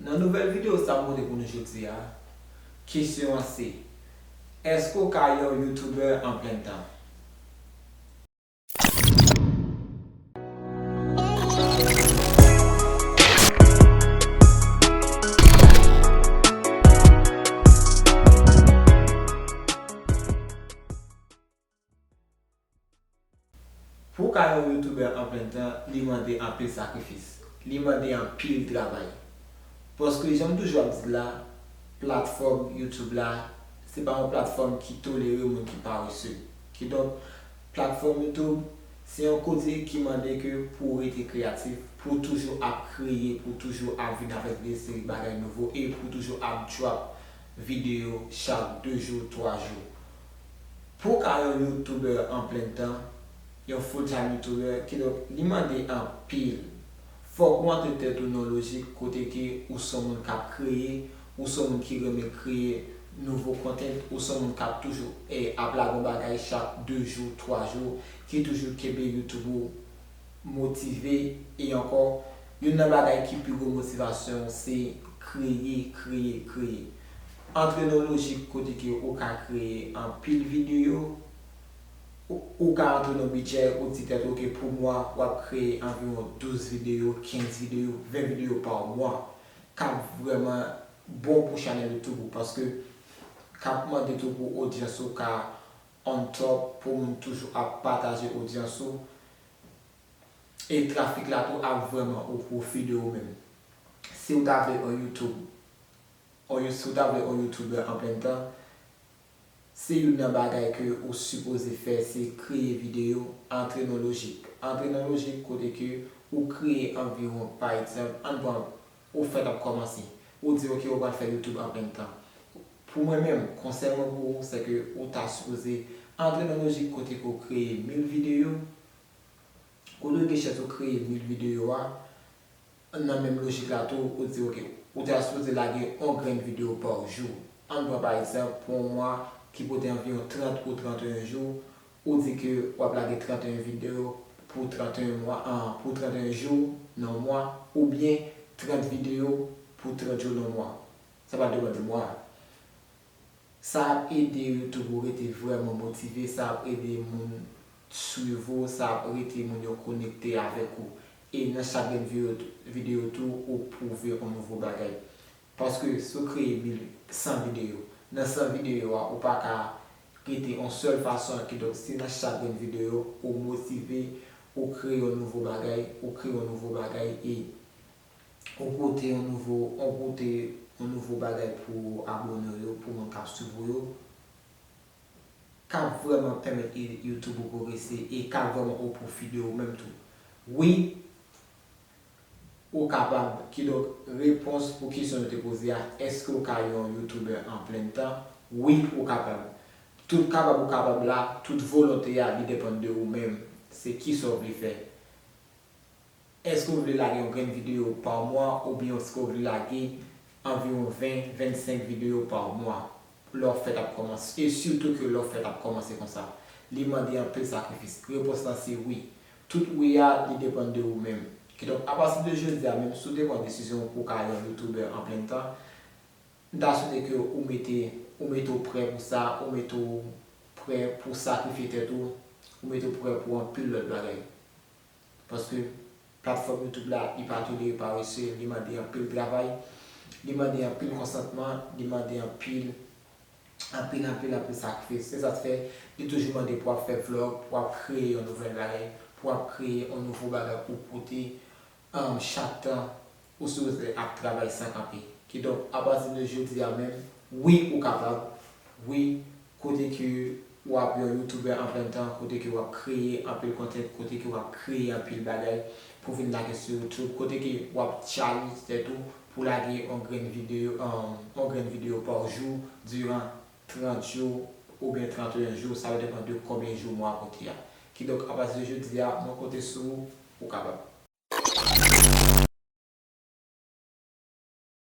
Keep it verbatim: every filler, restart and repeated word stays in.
Nan nouvèl videyo sa m pote pou nou jodi a, kesyon an se, èske w ka yon YouTuber an plen tan? Pou w ka yon YouTuber an plen tan, li mande anpil sakrifis. Li mande anpil travay. Paske jan m toujou ap di l la, platfòm YouTube la, se pa yon platfòm ki tolere moun ki parese. Kidonk, platfòm YouTube, se yon kote ki mande ke pou w rete kreyatif, pou w toujou ap kreye, pou w toujou ap vin avèk de seri bagay nouvo e pou w toujou ap drop videyo chak de jou, twa jou. Pou w ka yon YouTuber an plen tan, yon full time YouTuber, kidonk li mande anpil. Fòk ou antre tèt ou nan lojik kote ke ou se yon moun k ap kreye, ou se yon moun ki renmen kreye nouvo content, ou se yon moun k ap toujou, eh, ap lage yon bagay chak de jou, twa jou, ki toujou kenbe YouTube ou motive, e ankò, youn nan bagay ki pi gwo motivasyon w se kreye, kreye, kreye. Antre nan lojik kote ke ou ka kreye anpil videyo, ou, ou ka antre nan bidjè, ou di tèt ou, "Ok, pou mwa, w ap kreye anviwon douz videyo, kenz videyo, ven videyo pa mwa," k ap vrèman bon pou chanèl YouTube ou, paske k ap mande tou pou odyans ou ka on top, pou moun toujou ap pataje odyans ou. E trafik la tou ap vrèman o pwofi de ou menm. Si w ta vle on YouTube, on You- si w ta vle on YouTuber an plen tan, se youn nan bagay ke ou sipoze fè, se kreye videyo, antre nan lojik. Antre nan lojik kote ke ou kreye anviwon, pa egzanp, ann pran ou fèk ap kòmanse. Ou di, "Ok, ou pral fè YouTube an plen tan." Pou mwen menm, konsèy mwen pou ou, se ke ou ta sipoze antre nan lojik kote ke ou kreye mil videyo, kote ou gen chans ou kreye mil videyo a, nan menm lojik la tou, ou di, "Ok, ou ta sipoze lage on grenn videyo pa jou." Ann pran pa egzanp, pou yon mwa ki pote anviwon trant ou tranteyen jou, ou di ke w ap lage tranteyen videyo pou tranteyen mwa, ah, pou tranteyen jou nan mwa, oubyen trant videyo pou trant jou nan mwa. Sa pa depann de mwa. Sa ap ede YouTube ou rete vrèman motive, sa ap ede moun swiv ou, sa ap rete moun yo konekte avèk ou. E nan chak grenn videyo, videyo tou, ou pwouve yon nouvo bagay. Paske si w kreye mil, san videyo, nan san videyo a, ou pa ka rete yon sèl fason, kidonk si nan chak grenn videyo, ou motive, ou kreye yon nouvo bagay, ou kreye yon nouvo bagay, e ou pote yon nouvo, ou pote yon nouvo bagay pou abòne w yo, pou moun k ap swiv ou yo, k ap vrèman pèmèt e- YouTube ou pwogrese e k ap vrèman o pwofi de ou menm tou. Wi, ou kapab. Kidonk, repons pou kesyon nou te poze a, èske ou ka yon YouTuber an plen tan? Wi, ou kapab. Tout kapab ou kapab la, tout volonte a, li depann de ou menm. Se kisa w vle fè. Èske w vle lage yon grenn videyo pa mwa oubyen èske w vle lage anviwon ven, vennsenk videyo pa mwa lè w fèk ap kòmanse? E sitou ke lè w fèk ap kòmanse konsa, li mande anpil sakrifis. Repons lan se wi. Tout wi a, li depann de ou menm. Kidonk, apati de jodi a, menm si w te pran desizyon pou w ka yon YouTuber an plen tan, m ta swete ke ou mete, ou mete w prè pou sa, ou mete w prè pou sakrifye tèt ou, ou mete w prè pou anpil lòt bagay. Paske platfòm YouTube la, li pa tolere parese, li mande anpil travay, li mande anpil konsantman, li mande anpil, anpil, anpil, anpil sakrifis. Se sa k fè, li toujou mande pou w ap fè vlòg, pou w ap kreye yon nouvèl bagay, pou w ap kreye yon nouvo bagay pou w pote, um, chak tan ou sipoze ap travay san kanpe. Kidonk, apati de jodi a menm, wi, ou kapab. Wi, kote ke w ap yon YouTuber an plen tan, kote ke w ap kreye anpil content, kote ke w ap kreye anpil bagay pou vin lage sou YouTube, kote ke w ap challenge tèt ou pou lage yon grenn videyo, um, yon grenn videyo pa jou, diran trant jou oubyen tranteyen jou, sa va depann de konbyen jou mwa konte a. Kidonk, apati de jodi a, mwen konte sou ou, ou kapab.